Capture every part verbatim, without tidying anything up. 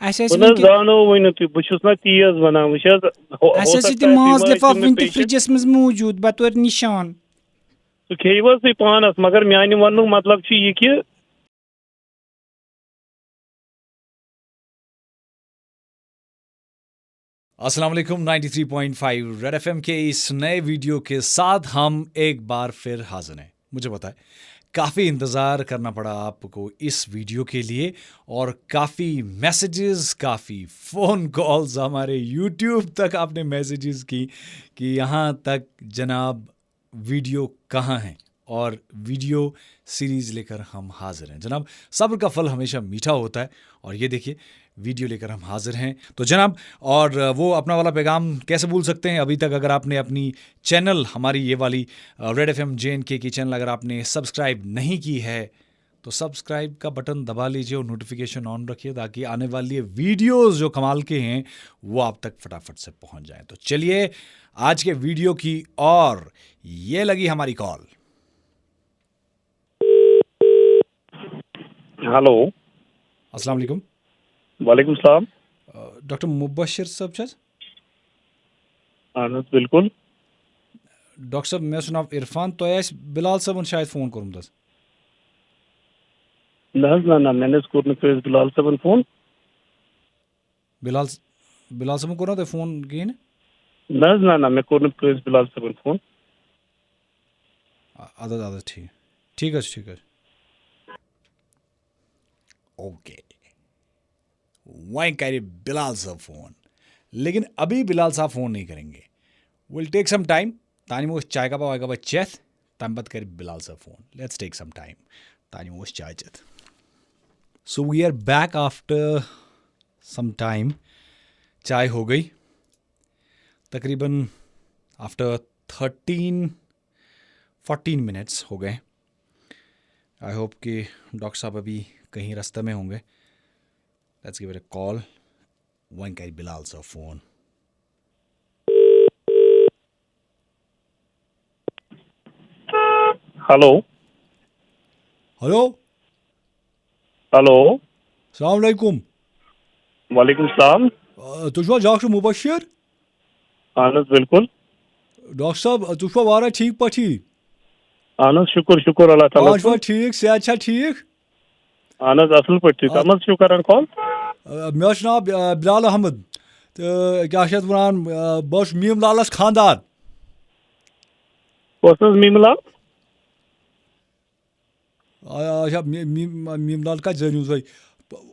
اَسہِ ٲسۍ بہٕ نہ حظ وٕنکٮ۪ن زانو ؤنِو تُہۍ، بہٕ چھُس نہ تیز وَنان، وٕچھ حظ، ہو-، اَسہِ ہو ٲسۍ سکتا ییٚتہِ ہے تُہۍ ماز ما ٲسِو لِفاف نہٕ وٕنکٮ۪ن patient۔ فرجَس منٛز موٗجوٗد بطور نِشان۔ سُہ کھیٚیِو حظ تُہۍ پانَس، مگر میٛانہِ وَننُک مطلب چھُ یہِ کہِ السلام علیکم، ninety three point five red F M کے اس نئے वीडियो के साथ हम एक बार फिर हाजिर हैं। मुझे पता है, काफ़ी इंतज़ार करना पड़ा आपको इस वीडियो के लिए, और काफ़ी मैसेजेस, काफ़ी फ़ोन कॉल्स, हमारे यूट्यूब तक आपने मैसेजेस की कि यहाँ तक जनाब वीडियो कहाँ है, और वीडियो सीरीज लेकर हम हाजिर हैं। जनाब, सब्र का फल हमेशा मीठा होता है, और ये देखिए, वीडियो लेकर हम हाजिर हैं। तो जनाब, और वो अपना वाला पैगाम कैसे भूल सकते हैं? अभी तक अगर आपने अपनी चैनल, हमारी ये वाली red F M J N K की चैनल अगर आपने सब्सक्राइब नहीं की है, तो सब्सक्राइब का बटन दबा लीजिए और नोटिफिकेशन ऑन रखिए, ताकि आने वाली वीडियोज़ जो कमाल के हैं, वो आप तक फटाफट से पहुंच जाएं। तो चलिए, आज के वीडियो की, और ये लगी हमारी कॉल। ہیلو۔ السلام علیکم۔ وعلیکم السلام۔ ڈاکٹر مبشر صٲب چھِ حظ؟ اہن حظ، بِلکُل۔ ڈاکٹر صٲب، مےٚ حظ چھُ ناو عرفان، تۄہہِ آسہِ بِلال صٲبُن شاید فون کوٚرمُت حظ۔ نہ حظ، نہ، نہ، مےٚ نہ حظ کوٚر نہٕ کٲنٛسہِ بِلال صٲبُن فون۔ بِلال، بِلال صٲبُن کوٚر نا تۄہہِ فون کِہیٖنۍ؟ نہ حظ، نہ، نہ، مےٚ کوٚر نہٕ کٲنٛسہِ بِلال صٲبُن فون۔ اَ-، اَدٕ حظ، اَدٕ حظ، ٹھیٖک۔ ٹھیٖک حظ چھُ، ٹھیٖک حظ چھُ۔ اوکے۔ وۄنۍ کرِ بلال صٲب فون، لیکن ابھی بلال صاحب فون نہیں کریں گے۔ We'll take some time. تانۍ نِمو أسۍ چاے کپا واے کپا چٮ۪تھ، تمہِ پتہٕ کرِ بلال صٲب phone. Let's take some time. تانۍ نِمو أسۍ چاے چٮ۪تھ۔ So we are back after some time. چائے ہو گئی تقریباً after thirteen fourteen minutes ہو گئے۔ I hope کہ ڈاکٹر صاحب ابھی کہیں رستے میں ہوں گے۔ Let's give it a call. وۄنۍ کرِ بلال صٲب فون۔ ہیلو۔ ہیلو۔ ہیلو۔ السلام علیکم۔ وعلیکم السلام۔ آ، تُہۍ چھِو حظ ڈاکٹر مبشر؟ اہن حظ، بِلکُل۔ ڈاکٹر صٲب، تُہۍ چھِوا واریاہ ٹھیٖک پٲٹھی؟ اہن حظ، شُکُر، شُکُر اللہ تعالیٰ پانہٕ چھِوا کُن۔ ٹھیٖک، صحت چھا ٹھیٖک؟ اہن حظ، اصل پٲٹھۍ۔ تُہۍ آ۔ کَم حظ چھِو کران کال؟ آ، مےٚ حظ چھُ ناو، آ، بلال احمد۔ تہٕ کیٛاہ چھِ یَتھ وَنان، آ، بہٕ حظ چھُس میٖم لالَس خانٛدار۔ کۄس حظ میٖم لال؟ آ، آ، اچھا، می-، می-، میٖم لال کَتہِ زٲنِو تُہۍ؟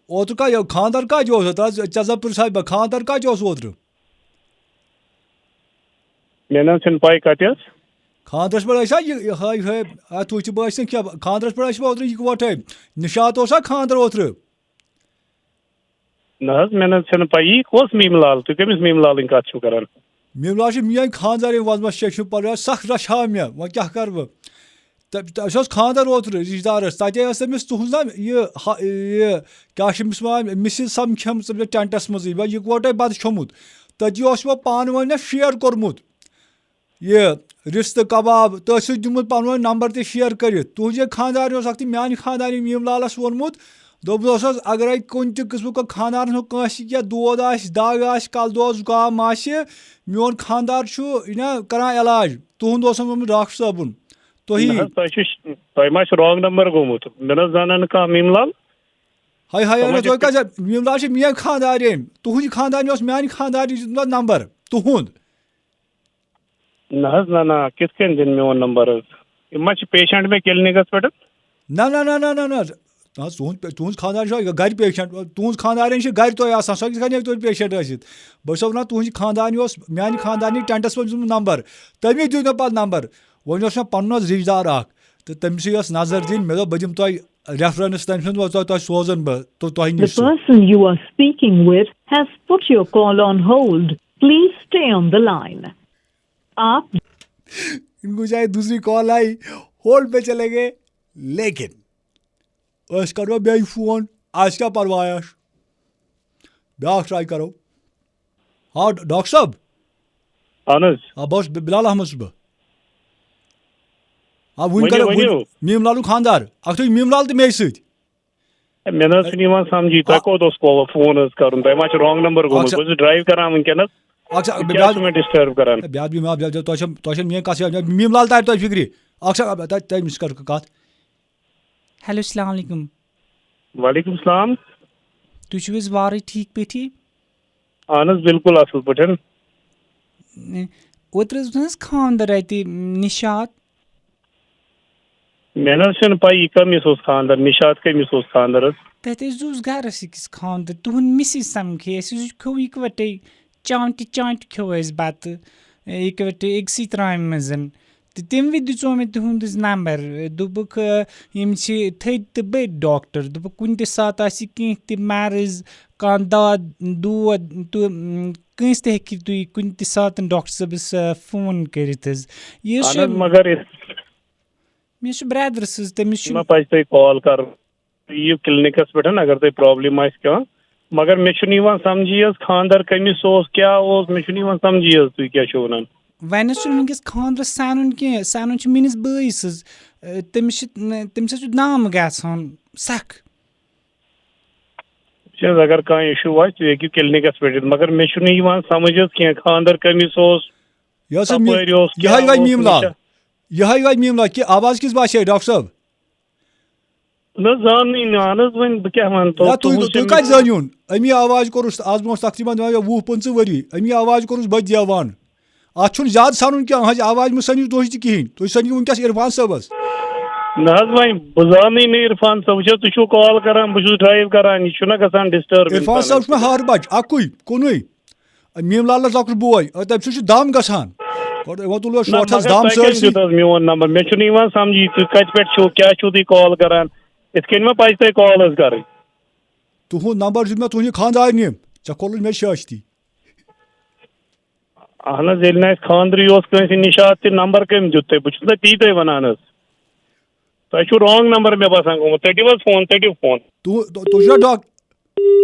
اوترٕ کَتہِ، خانٛدر کَتہِ اوس؟ تَتھ حظ، ژےٚ زَن پرٛژھاے بہٕ، خانٛدر کَتہِ اوس اوترٕ؟ مےٚ نہ حظ چھَنہٕ پَے کَتہِ حظ۔ خانٛدرَس پٮ۪ٹھ ٲسیا یہِ، یہِ ہٲے ہٲے، اَتھ وٕچھ تہِ بہٕ ٲسۍ نہٕ کینٛہہ، خانٛدرَس پٮ۪ٹھ ٲسۍ اوترٕ یِکوَٹَے۔ نِشاط اوسا خانٛدر اوترٕ؟ نہ حظ، مےٚ نہ حظ چھَنہٕ پَیی، کۄس میٖم لال؟ تُہۍ کٔمِس میٖم لالٕنۍ کَتھ چھِو کَران؟ میٖم لال چھِ میٛٲنۍ خانٛدارِنۍ، وۄزمَس شیخ چھُنہٕ پَرواے، سَخ رَچھاو مےٚ، وۄنۍ کیٛاہ کَرٕ بہٕ؟ تہٕ، تہٕ اَسہِ اوس خانٛدر اوترٕ رِشتہٕ دارَس، تَتے ٲس تٔمِس تُہٕنٛز نہ یہِ ہا-، یہِ کیٛاہ چھِ أمِس وَنان، مِسِز سَمکھیمٕژ تٔمِس ٹٮ۪نٛٹَس منٛزٕے، وۄنۍ یِکوَٹَے بَتہٕ کھیوٚمُت۔ تٔتی اوس وۄنۍ پانہٕ ؤنۍ نہ شِیر کوٚرمُت۔ یہِ رِستہٕ کباب، تۄہہِ ٲسِو دیُتمُت پَنُن نمبر تہِ شِیر کٔرِتھ۔ تُہُنٛد یہِ خانٛدارنہِ اوس اَکھتُے میٛانہِ خانٛدارنہِ میٖم لالَس ووٚنمُت، دوٚپمُت اوسُس، اگرَے کُنہِ تہِ قٕسمُک کانٛہہ خانٛدارَس منٛز کٲنٛسہِ کینٛہہ دود آسہِ، دَگ آسہِ، کَلہٕ دود، زُکام آسہِ، میون خانٛدار چھُ یہِ نا کَران علاج۔ تُہُنٛد اوسُم ووٚنمُت ڈاکٹر صٲبُن۔ تۄہہِ نہ حظ، تۄہہِ چھُ، تۄہہِ ما چھُ رانگ نمبر گوٚمُت؟ مےٚ نہ حظ زانان نہٕ کانٛہہ میٖم لال۔ ہاے ہاے، تِم اَہَن حظ حظ، چھِ تۄہہِ کَتہِ چھا؟ میٖم لال چھِ میٛٲنۍ خانٛدارِنۍ۔ تُہٕنٛدِ خانٛدارِنہِ اوس میٛانہِ خانٛدارِنہِ دیُتمُت نمبر تُہُنٛد۔ نہ حظ، نہ، نہ، کِتھ کٔنۍ دِن میون نمبر حظ؟ یِم ما چھِ پیشنٹ مےٚ کِلنِکَس پٮ۪ٹھ؟ نہ، نہ، نہ، نہ، نہ، نہ۔ نہ حظ، تُہُنٛد پے-، تُہٕنٛز خانٛدارِنۍ چھِ گَرِ پیشنٹ، تُہٕنٛز خانٛدارِنۍ چھِ گَرِ تۄہہِ آسان، سۄ کِتھ کٔنۍ ہیٚکہِ تُہُنٛد پیشنٹ ٲسِتھ؟ بہٕ چھُسو وَنان، تُہٕنٛزِ خانٛدارِنہِ اوس میٛانہِ خانٛدارِنہِ ٹٮ۪نٛٹَس منٛز دیُتمُت نمبر، تٔمی دیُت مےٚ پَتہٕ نمبر۔ وۄنۍ اوس مےٚ پَنُن حظ رِشتہٕ دار اَکھ، تہٕ تٔمِسٕے ٲس نظر دِنۍ، مےٚ دوٚپ، بہٕ دِمہٕ تۄہہِ ریفرنس تٔمۍ سٕنٛز، وۄنۍ تۄہہِ، تۄہہِ سوزن بہٕ، تہٕ تۄہہِ The نِش سُہ۔ Person you are speaking with has put your call on hold. Please stay on the line. آپ ان کو شاید دوسری کال آئی، ہولڈ پہ چلے گئے، لیکن أسۍ کرو بیٚیہِ فون، اَسہِ کیٛاہ پرواے آسہِ؟ بیٛاکھ ٹراے کرو۔ ہاں، ڈ-، ڈاکٹر صٲب۔ اہن حظ۔ آ، بہٕ حظ چھُس ب-، بلال احمد چھُس بہٕ۔ آ، وٕنۍ ؤنِو، کَرو، وٕنۍ ؤنِو۔ میٖم لالُک خانٛدار۔ اَکھ تھٲیِو میٖم لال تہٕ مے سۭتۍ۔ مےٚ نہ حظ چھُنہٕ یِوان سمجھی، تۄہہِ آ- کوٚت اوس کو-، فون حظ کرُن؟ تۄہہِ ما چھُ رانگ نمبر گوٚمُت؟ اچھا۔ بہٕ چھُس ڈرایو کران وٕنکیٚنس۔ اچھا، تُہۍ بے-، کیٛازِ چھُو مےٚ ڈسٹرب کران؟ بیاد بی ما بیاد، تۄہہِ چھم، تۄہہِ چھم میٲنۍ کتھ چھِ، میم لال تارِ تۄہہِ فکرِ۔ اکھ سا، تۄہہِ، تۄہہِ مِس کر کتھ۔ ہیلو، السلام علیکم۔ وعلیکم السلام۔ تُہۍ چھِو حظ وارٕے ٹھیٖک پٲٹھی؟ اہن حظ، بالکل اصل پٲٹھۍ۔ اوترٕ حظ اوس نہٕ حظ خانٛدر اَتہِ نِشاط؟ مےٚ نہ حظ چھَنہٕ پَے یہِ کٔمِس اوس خانٛدر، نِشاط کٔمِس اوس خانٛدر حظ؟ تَتہِ حظ اوس گَرَس أکِس خانٛدر، تُہُنٛد مِسِز سَمکھے اَسہِ، حظ کھیوٚو اِکوَٹَے، چانٹہِ چانٹہِ کھیوٚو اَسہِ بَتہٕ، اِکوَٹَے أکسٕے ترٛامہِ منٛز۔ تہٕ تٔمۍ وِزِ دِژیو مےٚ تُہُنٛد حظ نمبر، دوٚپُکھ، یِم چھِ تھٔدۍ تہٕ بٔڑۍ ڈاکٹر، دوٚپُکھ، کُنہِ تہِ ساتہٕ آسہِ کینٛہہ تہِ مرض، کانٛہہ داد دود تہٕ، م، کٲنٛسہِ تہِ ہیٚکِو تُہۍ کُنہِ تہِ ساتہٕ ڈاکٹر صٲبَس، آ، فون کٔرِتھ حظ۔ یہِ حظ اہن چھُ، حظ، مگر یہِ مےٚ چھُ برٛدرَس حظ، تٔمِس چھُ ما پَزِ تۄہہِ کال کَرُن؟ تُہۍ یِیِو کِلنِکَس پٮ۪ٹھ، اگر تۄہہِ پرٛابلِم آسہِ کانٛہہ۔ مگر مےٚ چھُنہٕ یِوان سَمجھی حظ، خانٛدَر کٔمِس اوس، کیٛاہ اوس، مےٚ چھُنہٕ یِوان سَمجھی حظ، تُہۍ کیٛاہ چھِو وَنان؟ وۄنۍ حظ چھُنہٕ وٕنکیٚس خانٛدرَس سَنُن کینٛہہ، سَنُن چھُ میٛٲنِس بٲیِس حظ۔ تٔمِس چھِ، تٔمِس حظ چھُ دَم گژھان سَکھ۔ وٕچھ حظ، اگر کانٛہہ اِشوٗ آسہِ، تُہۍ ہیٚکِو کِلنِکَس پٮ۪ٹھ یِتھ، مگر مےٚ چھُنہٕ یِوان سَمٕجھ حظ کینٛہہ، خانٛدَر کٔمِس اوس، یہِ حظ چھِ می-، کَپٲرۍ اوس، یِہوٚے کیٛاہ وۄنۍ اوس، میٖم مےٚ لال۔ چھا-، یِہوٚے وۄنۍ میٖم لال کہِ آواز کِژھ باسے، ڈاکٹر صٲب؟ نہ حظ، زاننٕے نہٕ، اہن حظ، وۄنۍ بہٕ کیٛاہ وَنہٕ تو، نہ، تُہۍ، تُہٕنٛز تُہۍ چھِ کَتہِ مےٚ زٲنِوُن؟ اَمی آواز کوٚرُس، آز برونٛہہ تقریٖباً دِوان مےٚ وُہ پٕنٛژٕہ ؤری، اَمی آواز کوٚرُس بہٕ دیوان۔ اَتھ چھُنہٕ زیادٕ سَنُن کینٛہہ، أہٕنٛزِ آوازِ منٛز سٔنِو تُہۍ تہِ کِہیٖنۍ، تُہۍ سٔنِو وٕنکیٚس عرفان صٲبَس۔ نہ حظ، وۄنۍ بہٕ زاننٕے نہٕ عرفان صٲب، وٕچھ حظ، تُہۍ چھِو کال کَران، بہٕ چھُس ڈرٛایِو کَران، یہِ چھُنہ گژھان ڈِسٹٲرٕب عرفان اِنسانَس۔ صٲب چھُ مےٚ ہَر بَچہٕ، اَکُے، کُنُے۔ میٖم لالَس لۄکُٹ بوے، تٔمۍ سُنٛد چھُ دم گژھان۔ گۄڈٕ وۄنۍ تُلو نہ، شوٹھَس مگر دم تۄہہِ کٔمۍ سٲرسٕے۔ دیُت حظ میون نمبر؟ مےٚ چھُنہٕ یِوان سمجھی، تُہۍ کَتہِ پٮ۪ٹھ چھِو، کیٛاہ چھِو تُہۍ کال کران؟ یِتھ کٔنۍ ما پَزِ تۄہہِ کال حظ کَرٕنۍ؟ تُہُنٛد نمبر دیُت مےٚ تُہٕنٛدِ خانٛدارنہِ، ژےٚ کھولُن مےٚ شٲشتی۔ اہن حظ، ییٚلہِ نہٕ اَسہِ خانٛدرٕے اوس کٲنٛسہِ نِشاط تہِ، نمبر کٔمۍ دیُت تۄہہِ؟ بہٕ چھُس نہ تی تۄہہِ وَنان حظ۔ تۄہہِ چھُو رانٛگ نمبر مےٚ باسان گوٚمُت، ژٔٹِو حظ فون، ژٔٹِو فون۔ تُہُنٛد، تُہُنٛد چھُنہ ڈاک-،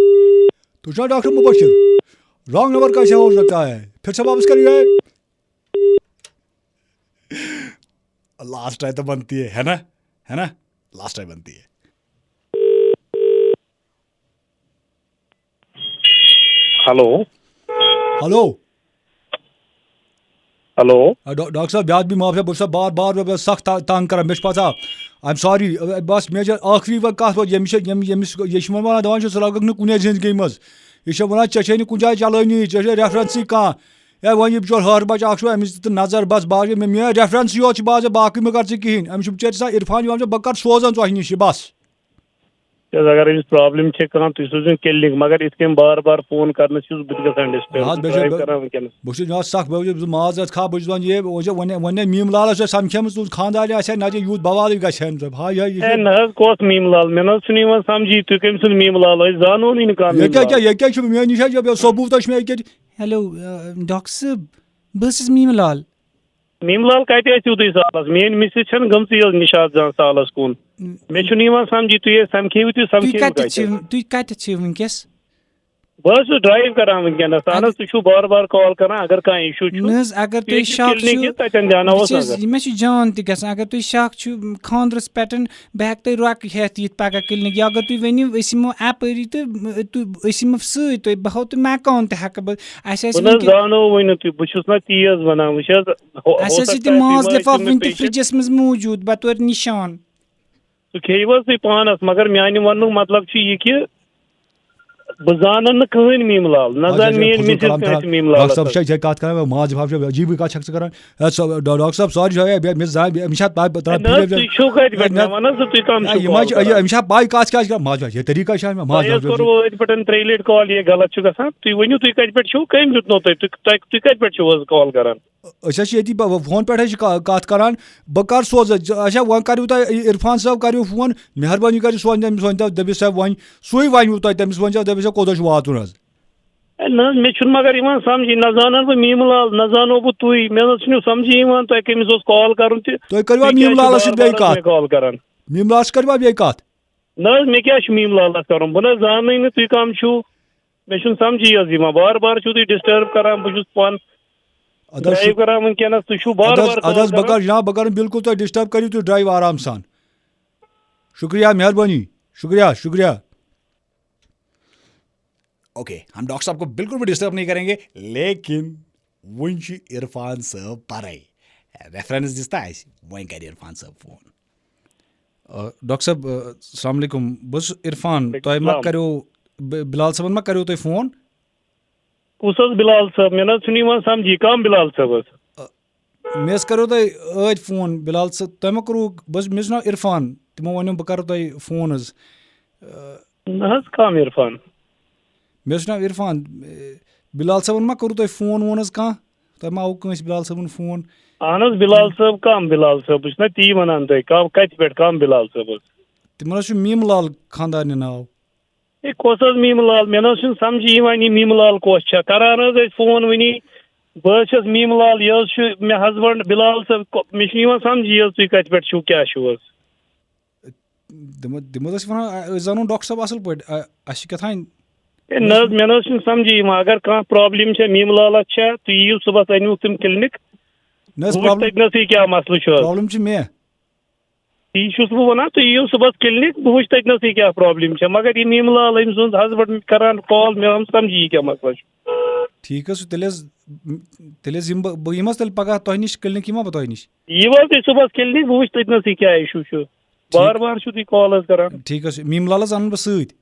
تُہُنٛد چھُنہ ڈاکٹر مُبشر؟ رانٛگ نمبر کیسے ہو سکتا ہے؟ پھر سے واپس کریے۔ لاسٹ ٹائم تو بنتی ہے، ہے نا؟ ہے نا؟ لاسٹ ٹائم بنتی ہے۔ ہیلو۔ ہیلو۔ ہیلو۔ آ، ڈا-، ڈاکٹر صٲب، بیٛاکھ بیٚیہِ معاف، بہٕ چھُس بار بار، بہٕ چھُس سخ تا-، تنگ کران، مےٚ چھُ پتہ۔ I'm sorry، بس مےٚ چھِ ٲخری وۄنۍ کَتھ وۄنۍ، ییٚمِس چھِ، ییٚمِس، ییٚمِس چھِ وۄنۍ وَنان، دَپان چھِس، ژٕ لَگَکھ نہٕ کُنے زِندگی منٛز۔ یہِ چھِ وَنان، ژےٚ چھے نہٕ کُنہِ جایہِ چلٲنی، ژےٚ چھے ریفرنسٕے کانٛہہ۔ ہے، وۄنۍ یہِ بِچور ہٲر بَچہٕ اَکھ چھُ، أمِس دِژ نظر، بس، باقٕے مےٚ، میٲنۍ ریفرنس یوت چھِ، بہٕ حظ، باقٕے مہٕ کر ژٕ کِہیٖنۍ۔ أمِس چھُ بِچٲرِس آسان عرفان یِوان، ژٕ، بہٕ کر سوزان ژٕ اَسہِ نِش یہِ، بس۔ کیٛازِ اگر أمِس پرابلم چھِ کانٛہہ، تُہۍ سوٗزِو کِلنِک، مگر یِتھ کٔنۍ بار بار فون کرنہٕ چھُس بہٕ تہِ گژھان ڈسٹرب، نہ حظ، بہٕ چھُس مےٚ چھِ، ڈرایو کران وٕنکیٚنس۔ بہٕ چھُس نہ حظ سخ، بہٕ چھُس معذرت خواہ، بہٕ چھُس وَنان یہِ، وۄنۍ چھِ، وۄنۍ، وۄنۍ میٖم لالَس چھِ سَمکھیمٕژ تُہٕنٛز خانٛدارنہِ آسہِ ہا، نہ چھِ یوٗت بوالٕے گژھِ ہا أمِس۔ ہاے، ہاے، یہِ ہے، چھِ نہ حظ، کۄس میٖم لال؟ مےٚ نہ حظ چھُنہٕ یِوان سمجھی، تُہۍ کٔمۍ سُنٛد میٖم لال؟ أسۍ زانو نہٕ کانٛہہ یہِ میٖم کیٛاہ، لال۔ کیٛاہ، یہِ کیٛاہ چھُ؟ مےٚ نِش حظ چھُ ثوبوٗت، چھُ مےٚ یہِ کیٛاہ؟ ہیلو، آ، ڈاکٹر صٲب، بہٕ حظ چھُس میٖم لال۔ میٖم لال کَتہِ ٲسِو تُہۍ سالَس؟ میٛٲنۍ مِسِز چھَنہٕ گٔمژٕے حظ نِشاط جان سالَس کُن۔ مےٚ چھُنہٕ یِوان سَمجھی، تُہۍ ٲسۍ سَمکھیوٕ تُہۍ، تُہۍ سَمکھیوٕ کَتٮ۪تھ کَتہِ؟ چھِو، تُہۍ کَتٮ۪تھ چھِو وٕنکیٚس؟ بہٕ حظ چھُس ڈرٛایِو کران وٕنکیٚنَس۔ اہن حظ، اگر تُہۍ چھِو بار بار کال کران، اگر کانٛہہ issue چھُ، نہ حظ، اگر تُہۍ تُہۍ ہیٚکِو شک کِلنِک چھُ، یِتھ، تَتٮ۪ن دیٛاناوَس بہٕ چھُس، نظر۔ مےٚ چھُ جان تہِ گژھان۔ اگر تُہۍ شک چھُ خانٛدرَس پٮ۪ٹھ، بہٕ ہٮ۪کہٕ تۄہہِ رۄکہٕ ہٮ۪تھ یِتھ پَگاہ کِلنِک۔ یا اگر تُہۍ ؤنِو، أسۍ یِمو اَپٲری تہٕ، تہٕ أسۍ یِمو سۭتۍ تۄہہِ، بہٕ ہاوٕ تۄہہِ مکان تہِ ہٮ۪کہٕ بہٕ۔ اَسہِ آسہِ بہٕ نہ حظ وٕنکیٚن زانو ؤنِو تُہۍ، بہٕ چھُس نہ تیز وَنان۔ وٕچھ حظ، ہو-، اَسہِ ہو آسہِ سکتا ییٚتہِ ہے تُہۍ ماز ما ٲسِو لِفاف مےٚ وٕنہِ تہِ patient۔ فرٛجَس منٛز موٗجوٗد، بطور نِشان۔ سُہ کھیٚیِو حظ تُہۍ پانَس، مگر میٛانہِ وَننُک مطلب چھُ یہِ کہِ بہٕ زانَن نہٕ کٕہٕنۍ میٖم لال، نہ اچھا، زانہِ اچھا، میٛٲنۍ فضوٗل مِسِز کلام کٲنٛسہِ کران۔ میٖم ڈاکٹر لالَس صٲب، اَتھ۔ چھا، چھا کَتھ کران، ماز لِفاف چھا عجیٖبٕے کَتھ چھَکھ ژٕ کران۔ ہے، سُہ، ڈا-، ڈاکٹر صٲب، sorry چھُ، ہے، مےٚ، مےٚ زانہِ، أمِس چھا پَے، بہٕ ترٛاوٕ ہے، نہ حظ، پھِرِ، تُہۍ چھِو کَتہِ پٮ۪ٹھ؟ ہے، مےٚ وَن حظ ژٕ، تُہۍ کَم ہے، چھِو یِم حظ کال چھِ، یہِ، کران؟ أمِس چھا پَے کَتھ کیٛاہ چھِ کران؟ ماز لِفاف، یہِ طریٖقہ چھا مےٚ، ماز تۄہہِ حظ لِفاف چھُ۔ کوٚروٕ أتھۍ پٮ۪ٹھ ترٛیٚیہِ لَٹہِ کال، یہِ غلط چھُ گژھان۔ تُہۍ ؤنِو، تُہۍ کَتہِ پٮ۪ٹھ چھِو؟ کٔمۍ دیُتنو تۄہہِ؟ تُہۍ، تۄہہِ، تُہۍ کَتہِ پٮ۪ٹھ چھِو حظ کال کران؟ أسۍ حظ چھِ ییٚتی ب-، فون پٮ۪ٹھ حظ چھِ کا-، کَتھ کران۔ بہٕ کَر سوزٕ؟ اچھا، وۄنۍ کٔرِو تُہۍ عرفان صٲب، کٔرِو فون، مہربٲنی کٔرِو سوزنٲوِس، ؤنۍ تو، دٔپِو سا وۄنۍ، سُے وَنِوٕ تۄہہِ تٔمِس، ؤنۍ تو، دٔپِو سا کوٚت حظ چھُ واتُن حظ۔ ہے، نہ حظ، مےٚ چھُنہٕ مگر یِوان سَمجھی، نہ زانان بہٕ میٖمہٕ لال، نہ زانو بہٕ تُہۍ، مےٚ نہ حظ چھُنہٕ سَمجھی یِوان تۄہہِ کٔمِس اوس کال کَرُن تہِ۔ تُہۍ کٔرِو تُہۍ میٖمہٕ کیٛازِ چھِو لالَس سۭتۍ بار بیٚیہِ بار کَتھ۔ مےٚ کال کَران؟ میٖمہٕ لالَس کٔرِو بیٚیہِ کَتھ۔ نہ حظ، مےٚ کیٛاہ چھُ میٖمہٕ لالَس کَرُن؟ بہٕ نہ حظ زاننٕے نہٕ تُہۍ کَم چھِو۔ مےٚ چھُنہٕ سَمجھی حظ یِوان، بار بار چھِو تُہۍ ڈِسٹٲرٕب کَران، بہٕ چھُس پانہٕ اَدٕ حظ ڈرٛایِو شُک-، کَران وٕنکیٚنَس، تُہۍ چھِو بار اَدٕ حظ، بار اَدٕ کال حظ، بہٕ کَران۔ کَرٕ، جِناب، بہٕ کَرٕ بِلکُل تۄہہِ ڈِسٹٲرٕب، کٔرِو تُہۍ ڈرٛایِو آرام سان۔ شُکریہ، مہربٲنی، شُکریہ، شُکریہ۔ اوکے، ہم ڈاکٹر صاحب کو بالکل بھی ڈسٹرب نہیں کریں گے، لیکن وۄنۍ چھُ عرفان صٲب پرے۔ ریفرنس دِژ تہٕ اَسہِ، وۄنۍ کرِ عرفان صٲب فون۔ آ، ڈاکٹر صٲب، آ، السلام علیکم۔ بہٕ چھُس عرفان۔ تۄہہِ ما السلام۔ کریو، ب-، بلال صٲبن ما کریو تۄہہِ فون؟ کُس حظ بلال صٲب؟ مےٚ نہ حظ چھُنہٕ یِوان سمجھی، کم بلال صٲب حظ؟ مےٚ حظ کریو تۄہہِ ٲدۍ فون، بلال صٲب۔ تۄہہِ ما کوٚروٕ، بہٕ حظ، مےٚ حظ چھُ ناو عرفان، تِمو ونیو بہٕ کرٕ تۄہہِ فون حظ۔ نہ حظ، کم عرفان؟ مےٚ حظ چھُ ناو عرفان۔ اے، بلال صٲبن ما کوٚروٕ تۄہہِ فون وون حظ کانٛہہ؟ تۄہہِ ما آوُ کٲنٛسہِ بلال صٲبُن فون؟ اہن حظ، بلال صٲب کم؟ بلال صٲب، بہٕ چھُس نا تی ونان تۄہہِ، کم، کتہِ پٮ۪ٹھ کم بلال صٲب حظ؟ تِمن حظ چھُ میٖم لال خاندارنہِ ناو۔ ہے، کۄس حظ میٖم لال؟ مےٚ نہ حظ چھُنہٕ سمجھی یِوان، یہِ میٖم لال کۄس چھےٚ؟ کران حظ ٲسۍ فون وٕنی، بہٕ حظ چھَس میٖم لال، یہِ حظ چھُ مےٚ ہسبنڈ بلال صٲب۔ کو-، مےٚ چھُنہٕ یِوان سمجھی حظ، تُہۍ کتہِ پٮ۪ٹھ چھِو، کیٛاہ چھِو حظ؟ تِم، تِم حظ ٲسۍ ونان، آ، أسۍ زانو ڈاکٹر صٲب اصل پٲٹھۍ، آ، اَسہِ چھِ کیٛاہ تام۔ ہے، نہ حظ، مےٚ نہ حظ چھُنہٕ سمجھی یِوان۔ اگر کانٛہہ پرابلم چھےٚ، میٖم لالس چھےٚ، تُہۍ یِیِو صُبحس، أنِو تِم کلنِک۔ نہ حظ، بہٕ وٕچھٕ پرابلم، تٔتنَسٕے کیٛاہ مسلہٕ چھُ حظ۔ پرابلم چھِ مےٚ۔ تی چھُس بہٕ وَنان، تُہۍ یِیِو صُبحس کِلنِک، بہٕ وٕچھٕ تٔتنَسٕے کیٛاہ پرٛابلِم چھےٚ۔ مگر یہِ میٖم لال، أمۍ سُنٛد ہسبنٛڈ کران کال، مےٚ وَن سَمجھی یہِ کیٛاہ مسلہٕ چھُ۔ ٹھیٖک حظ چھُ، تیٚلہِ حظ، تیٚلہِ حظ یِمہٕ بہٕ، بہٕ یِمہٕ حظ تیٚلہِ پگاہ تۄہہِ نِش، کِلنِک یِمہٕ بہٕ تۄہہِ نِش۔ یِیِو حظ تُہۍ صُبحس کِلنِک، بہٕ وٕچھٕ تٔتنَسٕے کیٛاہ اِشوٗ چھُ۔ ٹھیٖک۔ بار بار چھُو تُہۍ کال حظ کران۔ ٹھیٖک حظ چھُ، میٖم لالَس اَنہٕ بہٕ سۭتۍ۔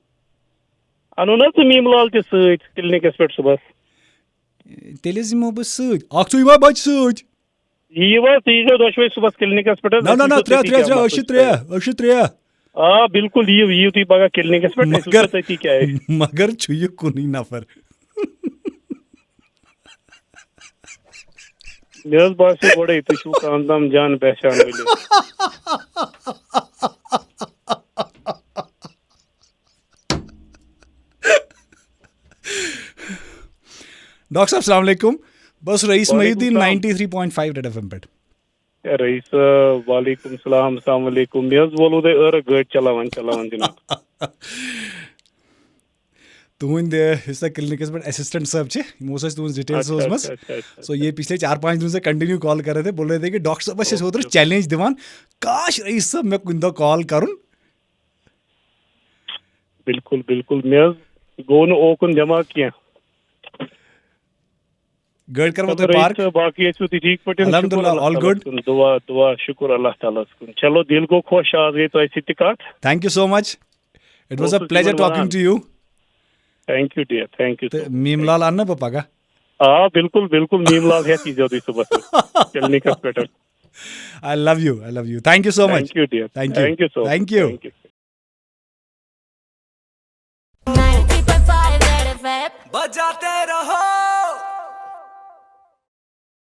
اَنُن حظ ژٕ میٖم لال تہِ سۭتۍ کِلنِکَس پٮ۪ٹھ صُبحس۔ تیٚلہِ حظ یِمو بہٕ سۭتۍ۔ اَکھ ژٕ یِوان بَچہٕ سۭتۍ۔ یِیِو حظ، تُہۍ ییٖزیو دۄشوَے صُبحس کِلنِکَس پٮ۪ٹھ حظ، نہ، أسۍ نہ، نہ، وٕچھو ترٛےٚ، تٔتی ترٛےٚ، کیٛاہ ترٛےٚ، أسۍ چھِ مسلہٕ چھُ۔ ترٛےٚ، أسۍ چھِ ترٛےٚ۔ آ، بِلکُل، یِیِو، یِیِو تُہۍ پگاہ کِلنِکَس پٮ۪ٹھ، أسۍ وٕچھو مگر، تٔتی کیٛاہ آسہِ۔ مگر چھُ یہِ کُنُے نفر۔ مےٚ حظ باسیو گۄڈَے، تُہۍ چھِو کم تام جان پہچان ؤلِو۔ ڈاکٹر صاحب، السلام علیکم۔ بہٕ چھُس رئیس وعلیکم محی الدین، السلام۔ Ninety three point five red F M پٮ۪ٹھ۔ ہے، رئیس صٲب، وعلیکم السلام، السلام علیکم۔ مےٚ حظ وولوٕ تۄہہِ عٲرق گٲڑۍ چلاوان، چلاوان جناب۔ تُہٕنٛدۍ، یُس تۄہہِ کِلنِکَس پٮ۪ٹھ اسسٹنٹ صٲب چھِ، یِمو اوس اَسہِ تُہٕنٛز ڈیٹیل اچھا، سوزمٕژ۔ اچھا، اچھا، اچھا، سو، اچھا۔ یہِ پِچھلے چار پانٛژھ دِن سے کنٹینیو کال کر رہے تھے، بول رہے تھے کہ ڈاکٹر صٲبس چھِ أسۍ اوترٕ اوکے۔ چیلنج دِوان، کاش رئیس صٲب مےٚ کُنہِ دۄہ کال کرُن۔ بِلکُل، بِلکُل۔ مےٚ حظ گوٚو نہٕ اوکُن دٮ۪ماغ کینٛہہ۔ گٲڑۍ کَرو چلو تۄہہِ رئیس پارک۔ صٲب، باقٕے ٲسِو تُہۍ ٹھیٖک پٲٹھۍ؟ الحمدللہ، شُکُر اللہ all تعالیٰ good۔ ہَس کُن۔ دُعا، دُعا، شُکُر اللہ تعالیٰ ہَس کُن۔ چلو، دِل گوٚو خۄش، آز گٔے تۄہہِ سۭتۍ تہِ کَتھ۔ Thank you so much. It was a اوسُس pleasure یِمَن talking وَنان۔ To you۔ Thank you, dear. Thank you so تہٕ much. میٖم لال اَنہٕ نا بہٕ پَگاہ؟ آ، بِلکُل، بِلکُل۔ میٖم لال ہٮ۪تھ ییٖزیو تُہۍ صُبحس کِلنِکَس پٮ۪ٹھ۔ I love you, I love you. Thank you so much. Thank you, dear. Thank you. Thank you so much. Thank you. Thank you. बजाते रहो।